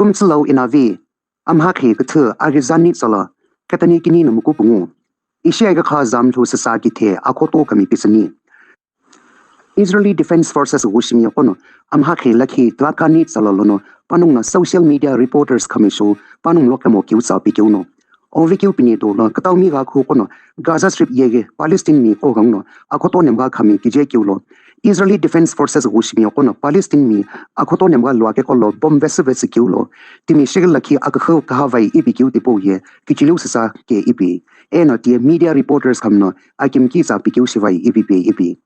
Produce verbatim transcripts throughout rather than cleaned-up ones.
Kumtsulau inavi, amhakhi küthü aghizani tsala, ketani kini no mukupungu. Ishi aigakha zamthu sasa kithe akhoto kami pisani. Israeli Defense Forces ghushimi yokono, amhakhi lakhi twakani tsala lono, panungna social media reporters khamishu, panung lokemo kiutsa pikeuno. Ovekeu pini dolo, kataumi gha khu kono, Gaza Strip yeghi, Palestine mi kogangno, akhoto nemgha khami kije kiulo. Israeli Defense Forces ghushimi yokono, Palestine mi, akhoto nemgha lua kekolo, bomb vesü vesü kiulo. Timi shigil lakhi akakhu kahavai ipi kiu tipou ye, kichiliu sasa ke ipi. Eno tie media reporters khamno, akimki tsa pikeu shivai ipi pe ipi.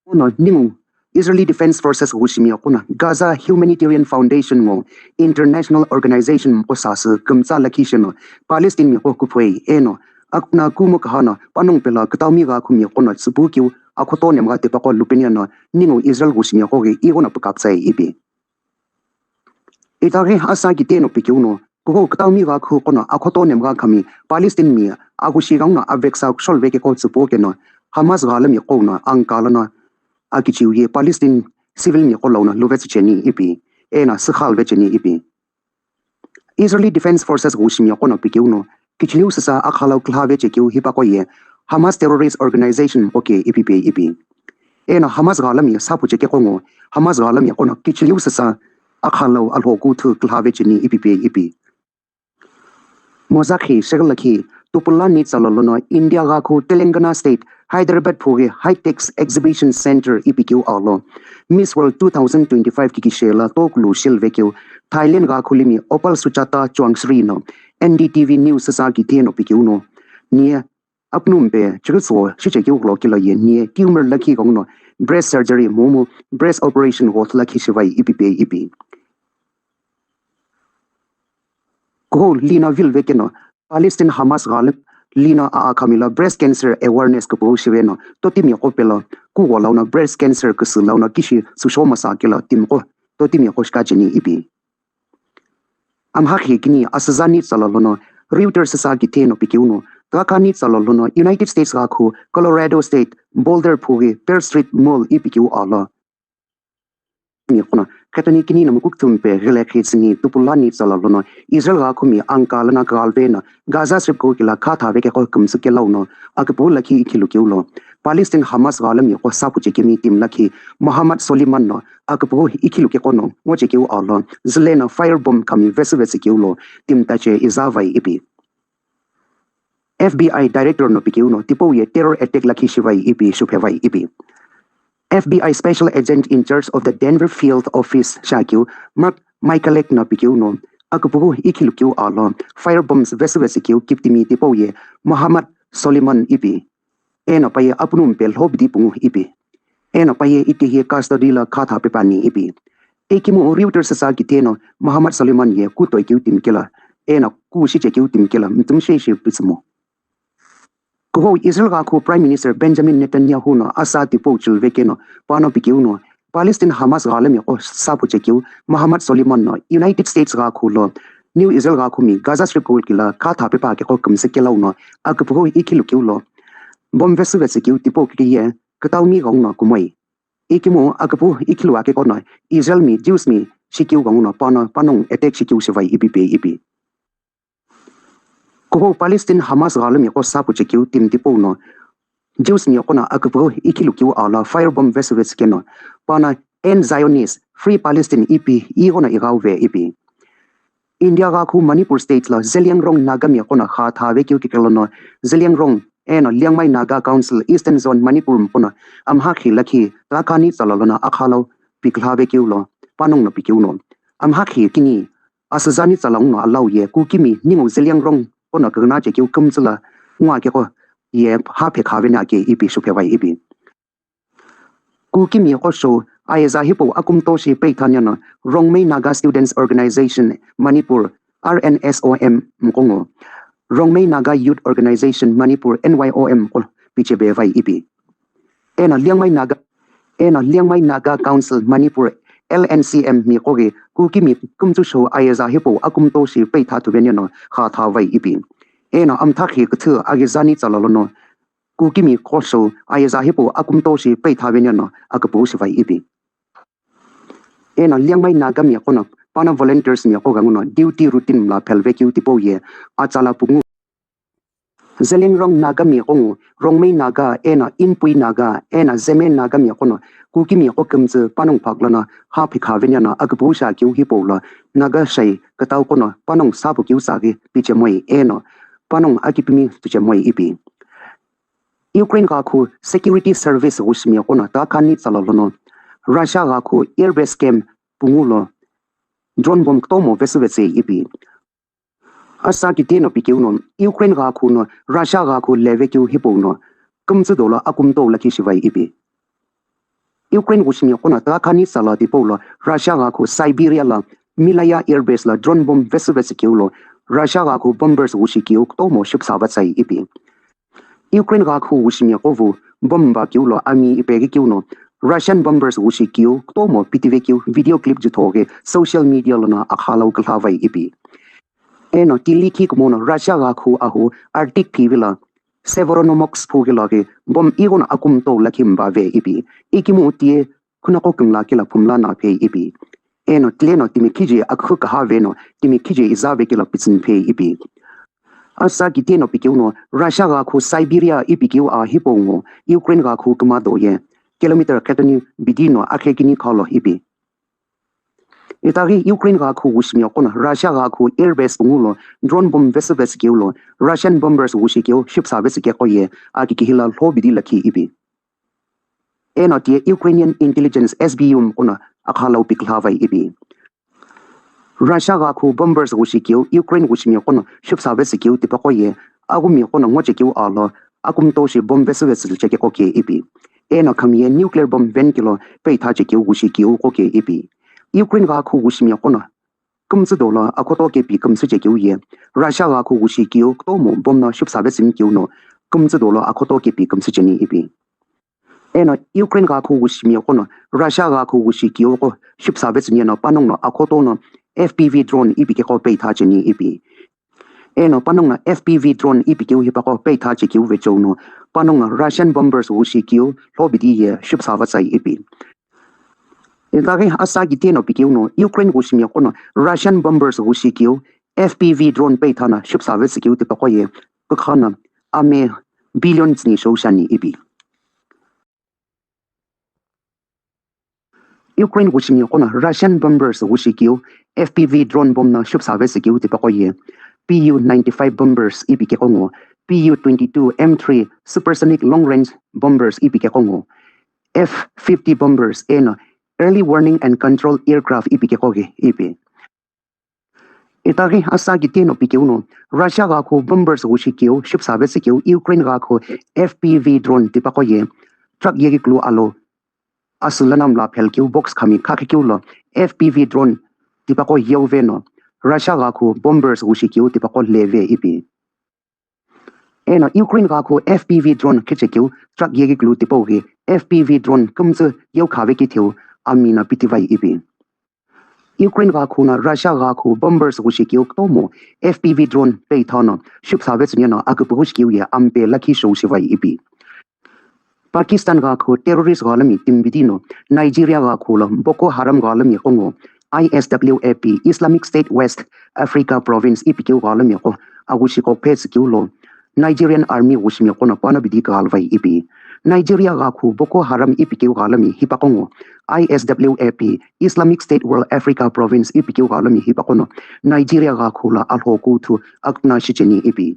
Ono ningu Israeli Defense Forces ghushimi yokono Gaza Humanitarian Foundation ngo international organization mko sasü kümtsa lakhi shino Palestine mi ko kuphoi eno akna kumo kahana panung pela kataumi gha khumi kono tsupu kiu akhoto nemgha tepako lupeni ano ningu Israel ghushimi yokoghi ighono pukaptsai ipi. Itaghi asa kiteno pikeuno, kughou kataumi gha khu kono akhoto nemgha khami, Palestine mi, aghushi gangno aveksa kushol vekeko tsupo keno, Hamas gha lami kouno angka lono, akichiu ye Palestine civil mi kolauno luvetsü cheni ipi, ena sikhal vecheni ipi. Israeli Defense Forces ghushimi yokono pikeuno, kichiliu sasa akhalau klha vechekeu hipako ye, Hamas terrorist organization oke ipi pe ipi. Eno Hamas gha lami sapu cheke kongo, Hamas gha lami kono kichiliu sasa akhalau alhoku thu klha vecheni ipi pe ipi. Mozakhi shegalakhi, tupulani tsala lono India gha khu Telangana State, Hyderabad phughi High-Tech Exhibition Center ipi kiu alo. Miss World two thousand twenty-five kiki shela tokulu shil vekeu, Thailand gha khu limi Opal Suchata Chuangsri no, N D T V News sasa kitheno pikeuno. Nie Apnumpe, chikitsuo, shichekeu lo kilo ye nie, tumor lakhi gongno, breast surgery momu, breast operation go lakhi shivai ipi pe ipi. Kuho lina vil vekeno, Palestine Hamas ghalib, lina a akamila breast cancer awareness kupu shiveno, totimi kopelo, kugo launa breast cancer kusu launa kishi susho masa kilo timko, totimi koshka cheni ipi. Amhakhi kini asüzani tsala lono Reuters sa kitheno pikeuno, twakani tsala lono United States gha khu Colorado State Boulder phughi Pear Street Mall ipi kiu alo. Ni kono, khetani kini namu kukthumpe ghilekhi tsini tupulani tsala lono Israel gha khumi angka lana kaghalvena Gaza Strip ko kila khatha vekeko kümsü kelauno, akipu lakhi ikhilu kiulo. Palestine Hamas gha lami ko sapu chekemi tim lakhi Mohammad Soliman no akipu ikhilu kekono ngo chekeu alo, zileno firebomb kami vesü vesü kiulo, tim tache izavai ipi. F B I director no pikeuno, tipau ye terror attack lakhi shivai ipi, shuphevai ipi. F B I special agent in charge of the Denver field office shakeu, Mark Michalek no pikeuno, akipu ikhilu kiu alo, firebombs vesü vesü kiu kiptimi tipau ye Mohammad Soliman ipi. Eno paye apnumpe lhobidi pungu ipi. Eno paye itihi custody la khatha pepani ipi. Ekimu Reuters sa kitheno Mohammad Soliman ye kutoi kiu timkela. Eno kushi chekeu timkela mtumshe shi pitsimo. Kuho Israel gha khu Prime Minister Benjamin Netanyahu no asa tipau chilvekeno pano pikeuno Palestine Hamas gha lami ko sapu chekeu Mohammad Soliman no United States gha khu lo New Israel gha khumi Gaza Strip ko kila khatha pepa keko kümsü kelauno akipu ikhilu kiulo. Bomb vesü vesü kiu tipau kiki ye kataumi gongno kumoi. Ikimu akipu ikhilu akekono Israel mi Jews mi shikiu gongno pano panung attack shikiu shivai ipi pe ipi. Kuho Palestine Hamas gha lami ko sapu chekeu tim tipau no Jews mi kono akipu ikhilu kiu ala firebomb vesü vesü keno pano End Zionist, Free Palestine ipi ighono ighauve ipi. India gha khu Manipur State lo Zeliangrong Naga mi kono khatha vekeu kikelo no Zeliangrong eno Liangmai Naga Council Eastern Zone Manipur mkono amhakhi lakhi twakani tsala lono akhalau piklha vekeu lo panung no pikeuno. Amhakhi kini asüzani tsala ngno alau ye kukimi ningu Zeliangrong kono kagna chekeu kümtsüla ngwa keko ye haphe khavena ke ipi shuphevai ipi. Kukimi qosho ayeza hipau akumto shi peitha neno Rongmei Naga Students Organization Manipur, R N S O M mkongo, Rongmei Naga Youth Organization Manipur, N Y O M ko pichebevai ipi. Eno Liangmai Naga, eno Liangmai Naga Council Manipur, L N C M mi koge kukimi kumtsu sho ayeza hipau akumto shi peitha thuveneno khatha vai ipi. Eno amthakhi kuthu agizani tsala lono kukimi qosho ayeza hipau akumto shi peitha veneno akipu shivai ipi. Eno Liangmai Naga mi kono pano volunteers miqo ghenguno duty routine mla phelvekeu tipau ye atsala pungu. Zeliangrong Naga miqo ngu, Rongmei Naga eno Inpui Naga eno Zeme Naga miqo no Kuki miqo kümtsü panongu phaklono ha phikha veniano aküpüsha keu hipau lo Naga shai kütau qono panongu sapu keu tsaghi pichemoi eno panongu akipimi tuchemoi ipi. Ukraine ghakhu security service ghushimi qono takhani tsala lono Russia ghakhu airbase camp pungu lo drone bomb kutomo vesüvetsei ipi. Asa kiteno pikeu no Ukraine ghakhu no Russia ghakhu levekeu hipau no kümtsü dolo akumto lakhi shivai ipi. Ukraine ghushimi qono takhani tsala tipau lo Russia ghakhu Siberia la Milaya airbase la drone bomb vesüvetsükeu lo Russia ghakhu bombers ghushikeu kutomo shipsa vatsai ipi. Ukraine ghakhu ghushimi qovu bomb ba keu lo ami ipeghi keu no Russian bombers ghushikeu kutomo pitivekeu video clip juthoghi social media lono akhalau khalhavai ipi. Eno tilikhi kumono Russia ghakhu ahu Arctic phivi la Severonomorsk phughi loghi bomb ighono akumto lakhi mbave ipi. Ikimu tie khunaqo kümla kila phumla na phei ipi. Eno tileno timi khiji akhu kaha veno timi khiji izave kila pitsin phei ipi. Asa kiteno pikeu no Russia ghakhu Siberia ipikeu a hipau ngo Ukraine ghakhu kümado ye kilometer khetoni bidi no akhekini khalo ipi. Itaghi Ukraine ghakhu ghushimi qono Russia ghakhu airbase pungu lo drone bomb vesüvetsükeu lo Russian bombers ghushikeu shipsa vetsükeqo ye akikihila lho bidi lakhi ipi. Eno tie Ukrainian intelligence S B U mqono akhalau pikilhavai ipi. Russia ghakhu bombers ghushikeu Ukraine ghushimi qono shipsa vetsükeu tipaqo ye aghumi qono ngochekeu alo akumto shi bomb vesüvetsü chekeqo ke ipi. Eno khamiye nuclear bomb venkilo peitha chekeu ghushikeu qo ke ipi. Ukraine ghakhu ghushimi qono kümtsü dolo akhoto kepi kümsü chekeu ye Russia ghakhu ghushikeu kutomo bomb no shipsa vetsümikeu no kümtsü dolo akhoto kepi kümsü cheni ipi. Eno Ukraine ghakhu ghushimi qono Russia ghakhu ghushikeu qo shipsa vetsüni eno panongu no akhoto no F P V drone ipikeqo peitha cheni ipi. Eno panongu no F P V drone ipikeu hipaqo peitha chekeu vecheu no panongu no Russian bombers ghushikeu lho bidi ye shipsa vatsai ipi. Itaghi asa kiteno pikeu no Ukraine ghushimi qono Russian bombers ghushikeu F P V drone peitha no shipsa vetsükeu tipaqo ye kukhana ame billion tsini shou shani ipi. Ukraine ghushimi qono Russian bombers ghushikeu F P V drone bomb no shipsa vetsükeu tipaqo ye P U ninety-five bombers ipikeqo ngo P U twenty-two M three supersonic long range bombers ipikeqo ngo F fifty bombers eno early warning and control aircraft ipikeqo ghi ipi. Itaghi asa kiteno pikeu no Russia ghakhu bombers ghushikeu shipsa vetsükeu Ukraine ghakhu F P V drone tipaqo ye truck yeghi kulu alo asü lana mla phelkeu box khami khakhikeu lo F P V drone tipaqo yeu veno Russia ghakhu bombers ghushikeu tipaqo leve ipi. Eno Ukraine ghakhu F P V drone khichekeu truck yeghi kulu tipau ghi F P V drone kümtsü yeu khave kitheu ami no pitivai ipi. Ukraine ghakhu no Russia ghakhu bombers ghushikeu kutomo F P V drone peitha no shipsa vetsüni eno aküpüghu shikeu ye ampe lakhi shou shivai ipi. Pakistan ghakhu terrorist ghalami timbidi no Nigeria ghakhu lo Boko Haram ghalami qo ngo I S W A P Islamic State West Africa Province ipikeu ghalami qo aghushi qo phetsükeu lo Nigerian Army ghushimi qono pano bidi kaghalvai ipi. Nigeria ghakhu Boko Haram ipikeu ghalami hipaqo ngo I S W A P Islamic State World Africa Province ipikeu ghalami hipaqo no Nigeria ghakhu lo alhokuthu akna shicheni ipi.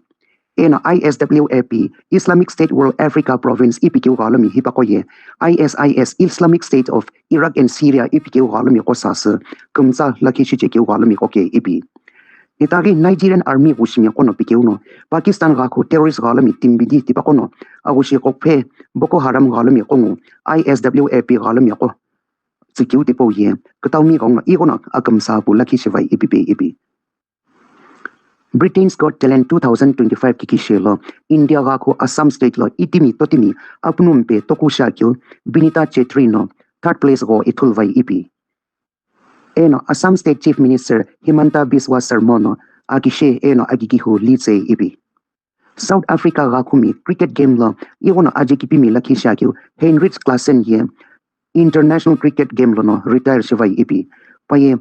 Eno I S W A P Islamic State World Africa Province ipikeu ghalami hipaqo ye I S I S Islamic State of Iraq and Syria ipikeu ghalami qo sasü kümtsa lakhi shichekeu ghalami qo ke ipi. Itaghi Nigerian Army ghushimi qono pikeu no Pakistan ghakhu terrorist ghalami timbidi tipaqo no aghushi qo phe Boko Haram ghalami qo ngo I S W A P ghalami qo tsükeu tipau ye kütaumi ghenguno ighono akümsa pu lakhi shivai ipi pe ipi. Britain's Got Talent two thousand twenty-five kikishe lo India ghakhu Assam state lo itimi totimi apunumpe toku shakeu Binita Chetri no third place gho ithulvai ipi. Eno Assam State Chief Minister Himanta Biswa Sarma no akishe eno akikihu litsei ipi. South Africa ghakhumi cricket game lo ighono ajekipimi lakhi shakeu Heinrich Klaasen ye international cricket game lono retire shivai ipi. Paye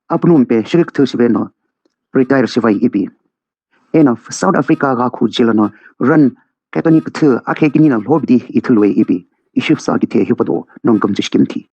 Apuno mpe shighi küthü shive no retire shivai ipi. Eno South Africa gha khu jilo no run qhekeni küthü akhe kini no lhobidi ithulue ipi. Ishi psa kithe hipau do nongu kümtsü shikimthi.